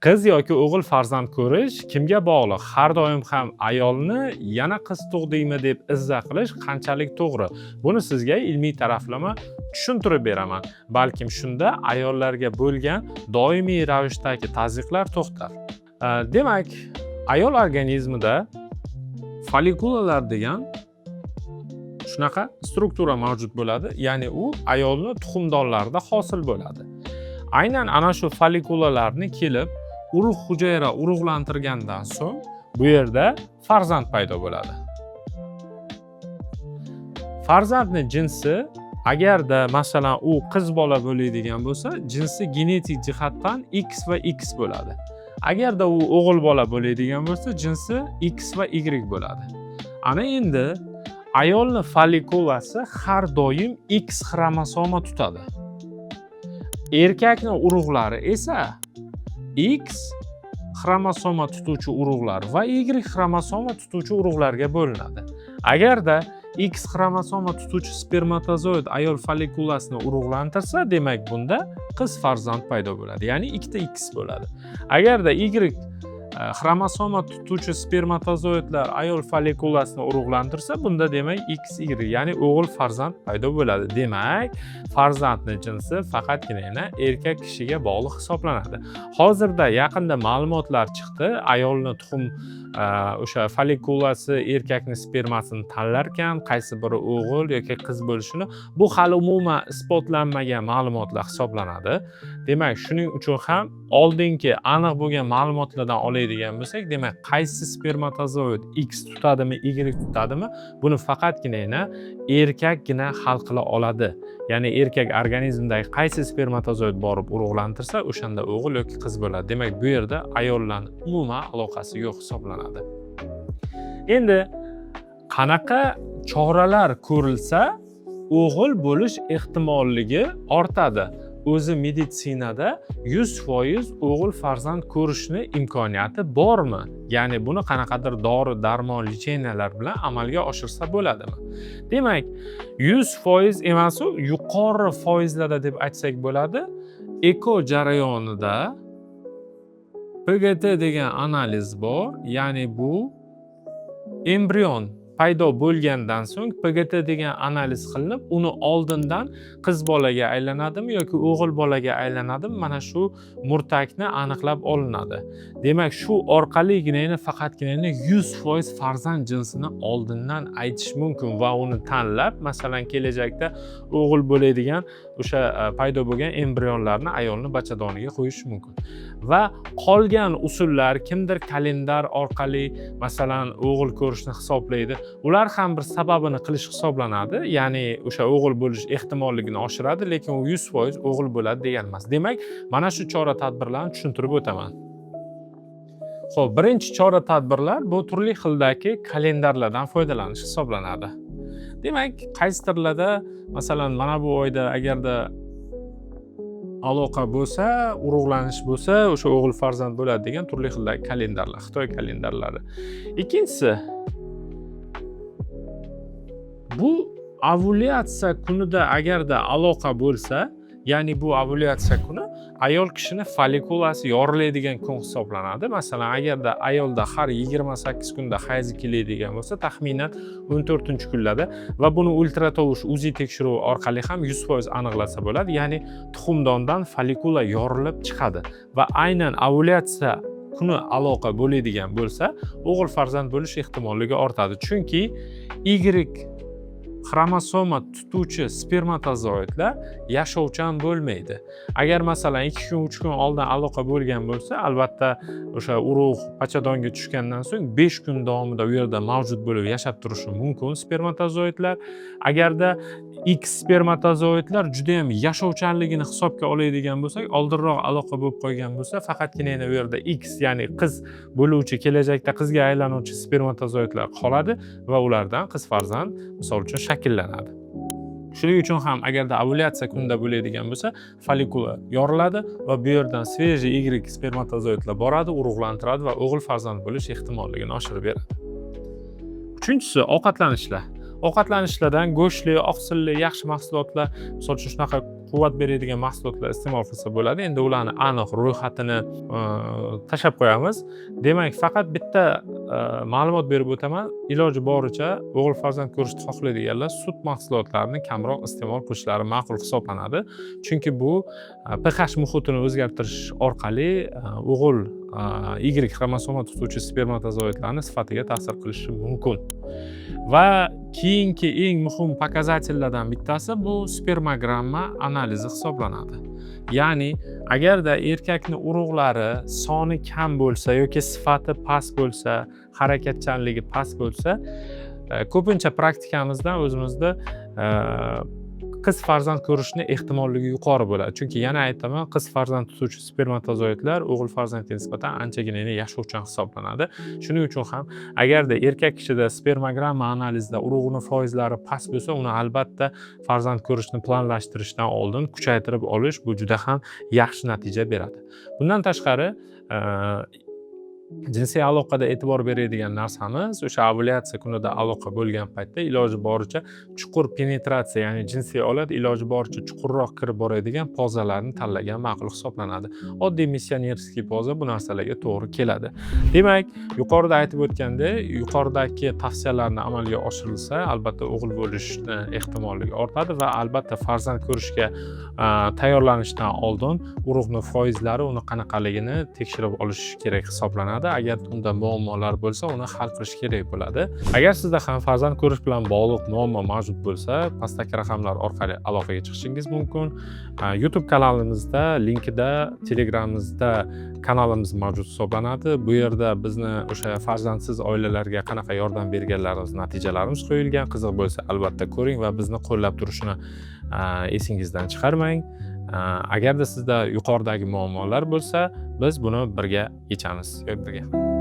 Qiz yoki o'g'il farzand ko'rish kimga bog'liq? Har doim ham ayolni yana qiz tug'dingmi deb izza qilish qanchalik to'g'ri? Buni sizga ilmiy taraflama tushuntirib beraman. Balkim shunda ayollarga bo'lgan doimiy ravishdagi tazyiqlar to'xtar. Demak, ayol organizmida follikulalar degan shunaqa struktura mavjud bo'ladi, ya'ni u ayolni tuxumdonlarida hosil bo'ladi. Aynan ana shu follikulalarni kelib urug' hujayra urug'lantirgandan so'ng bu yerda farzand paydo bo'ladi. Farzandni jinsi, agarda masalan u qiz bola bo'ladigan bo'lsa, jinsi genetik jihatdan X va X bo'ladi. Agarda u o'g'il bola bo'ladigan bo'lsa, jinsi X va Y bo'ladi. Ana endi ayolni follikulasi har doim X xromosoma tutadi. Erkakni urug'lari esa X xromosoma tutuvchi urug'lar va Y xromosoma tutuvchi urug'larga bo'linadi. Agarda X xromosoma tutuvchi spermatozoid ayol follikulasini urug'lantirsa, demak bunda qiz farzand paydo bo'ladi, ya'ni ikkita X bo'ladi. Agarda Y xromosoma tutuvchi spermatozoidlar ayol follikulasini urug'lantirsa, bunda demak XY, ya'ni o'g'il farzand paydo bo'ladi. Demak, farzandni jinsi faqatgina erkak kishiga bog'liq hisoblanadi. Hozirda yaqinda ma'lumotlar chiqdi, ayolni tuxum o'sha follikulasi erkakni spermasini tanlarkan, qaysi biri o'g'il yoki qiz bo'lishini, bu hali umuman isbotlanmagan ma'lumotlar hisoblanadi. Demak, shuning uchun ham oldingi aniq bo'lgan ma'lumotlardan oladigan bo'lsak, demak, qaysi spermatozoid X tutadimi, Y tutadimi, buni faqatgina erkakgina hal qila oladi. Ya'ni erkak organizmidagi qaysi spermatozoid borib urug'lantirsa, o'shanda o'g'il yoki qiz bo'ladi. Demak, bu yerda ayollarning umuman aloqasi yo'q hisoblanadi. Endi qanaqa choralar ko'rilsa, o'g'il bo'lish ehtimolligi ortadi? O'zi meditsinada 100% o'g'il farzand ko'rishni imkoniyati bormi? Ya'ni buni qanaqadir dori darmon, лечения lar bilan amalga oshirsa bo'ladimi? Demak, 100% emasu, yuqori foizlarda deb aytsak bo'ladi. Eko jarayonida PGT degan analiz bor, ya'ni bu embrion paydo bo'lgandan so'ng PGT degan analiz qilinib, uni oldindan qiz bolaga aylanadimi yoki o'g'il bolaga aylanadimi, mana shu murtakni aniqlab olinadi. Demak, shu orqaligina faqatgina 100% farzand jinsini oldindan aytish mumkin va uni tanlab, masalan, kelajakda o'g'il bo'ladigan o'sha paydo bo'lgan embrionlarni ayolni bachadoniga qo'yish mumkin. Va qolgan usullar, kimdir kalendar orqali masalan o'g'il ko'rishni hisoblaydi, ular ham bir sababini qilish hisoblanadi, ya'ni o'sha o'g'il bo'lish ehtimolligini oshiradi, lekin u 100% o'g'il bo'ladi degani emas. Demak, mana shu chora tadbirlarni tushuntirib o'taman. Xo'p, birinchi chora tadbirlar bu turli xildagi kalendarlardan foydalanish hisoblanadi. Demak, qaysidirlarda, masalan, mana bu oyda agarda aloqa bo'lsa, urug'lanish bo'lsa, o'sha o'g'il farzand bo'ladi degan turli xildagi kalendarlar, Xitoy kalendarlari. Ikkinchisi, bu ovulyatsiya kunida agarda aloqa bo'lsa, ya'ni bu ovulyatsiya kuni ayol kishini follikulasi yoriladigan kun hisoblanadi. Masalan, agarda ayolda har 28 kunda hayzi keladigan bo'lsa, taxminan 14-kunlarda, va buni ultratovush UZI tekshiruvi orqali ham 100% aniqlasa bo'ladi, ya'ni tuxumdondan follikula yorilib chiqadi va aynan ovulyatsiya kuni aloqa bo'ladigan bo'lsa, o'g'il farzand bo'lish ehtimolligi ortadi. Chunki Y xromosoma tutuvchi spermatozoidlar yashovchan bo'lmaydi. Agar masalan 2 kun, 3 kun oldin aloqa bo'lgan bo'lsa, albatta o'sha urug' bachadonga tushgandan so'ng 5 kun davomida u yerda mavjud bo'lib yashab turishi mumkin spermatozoidlar. Agarda X spermatozoidlar juda ham yashovchanligini hisobga oladigan bo'lsak, oldinroq aloqa bo'lib qolgan bo'lsa, faqatgina u yerda X, ya'ni qiz bo'luvchi, kelajakda qizga aylanuvchi spermatozoidlar qoladi va ulardan qiz farzand misol uchun shakllanadi. Shuning uchun ham agarda ovulyatsiya kunida bo'ladigan bo'lsa, follikula yoriladi va bu yerdan свежий Y spermatozoidlar boradi, urug'lantiradi va o'g'il farzand bo'lish ehtimolligini oshirib beradi. Uchinchisi, ovqatlanishlar. Ovqatlanishlardan go'shtli, oqsilli yaxshi mahsulotlar, misol uchun shunaqa quvvat beradigan mahsulotlar iste'mol qilsa bo'ladi. Endi ularni aniq ro'yxatini tashlab qo'yamiz. Demak, faqat bitta ma'lumot berib o'taman: iloji boricha o'g'il farzand ko'rishni xohlaydiganlar sut mahsulotlarini kamroq iste'mol qilishlari ma'qul hisoblanadi, chunki bu pH muhitini o'zgartirish orqali o'g'il Y xromosoma tutuvchi spermatozoidlarni sifatiga ta'sir qilishi mumkin. Va keyingi eng muhim показатель lardan bittasi bu spermogramma analizi hisoblanadi. Ya'ni agarda erkakni urug'lari soni kam bo'lsa yoki sifati past bo'lsa, harakatchanligi past bo'lsa, ko'pincha praktikamizda o'zimizda qiz farzand ko'rishni ehtimolligi yuqori bo'ladi. Chunki, yana aytaman, qiz farzand tutuvchi spermatozoidlar o'g'il farzandga nisbatan anchagina yashovchan hisoblanadi. Shuning uchun ham agarda erkak kishida spermogramma analizida urug'ini foizlari past bo'lsa, uni albatta farzand ko'rishni planlashtirishdan oldin kuchaytirib olish, bu juda ham yaxshi natija beradi. Bundan tashqari, jinsiy aloqada e'tibor beradigan narsamiz o'sha ovulyatsiya kunida aloqa bo'lgan paytda iloji boricha chuqur penetratsiya, ya'ni jinsiy olat iloji boricha chuqurroq kirib boradigan pozalarni tanlagan ma'qul hisoblanadi. Oddiy миссионерский poza bu narsalarga to'g'ri keladi. Demak, yuqorida aytib o'tgandek, yuqoridagi tavsiyalarni amalga oshirilsa, albatta o'g'il bo'lishni ehtimolligi ortadi va albatta farzand ko'rishga tayyorlanishdan oldin urug'ni foizlari, uni qanaqaligini tekshirib olish kerak hisoblanadi. Agar unda muammolar bo'lsa, uni hal qilish kerak bo'ladi. Agar sizda ham farzand ko'rish bilan bog'liq muammo mavjud bo'lsa, pastdagi raqamlar orqali aloqaga chiqishingiz mumkin. YouTube kanalimizda linkida, Telegramimizda kanalimiz mavjud hisoblanadi. Bu yerda bizni o'sha farzandsiz oilalarga qanaqa yordam berganlarimiz, natijalarimiz qo'yilgan. Qiziq bo'lsa, albatta ko'ring va bizni qo'llab turishni esingizdan chiqarmang. Agarda sizda yuqoridagi muammolar bo'lsa, biz buni birga yechamiz. Birga.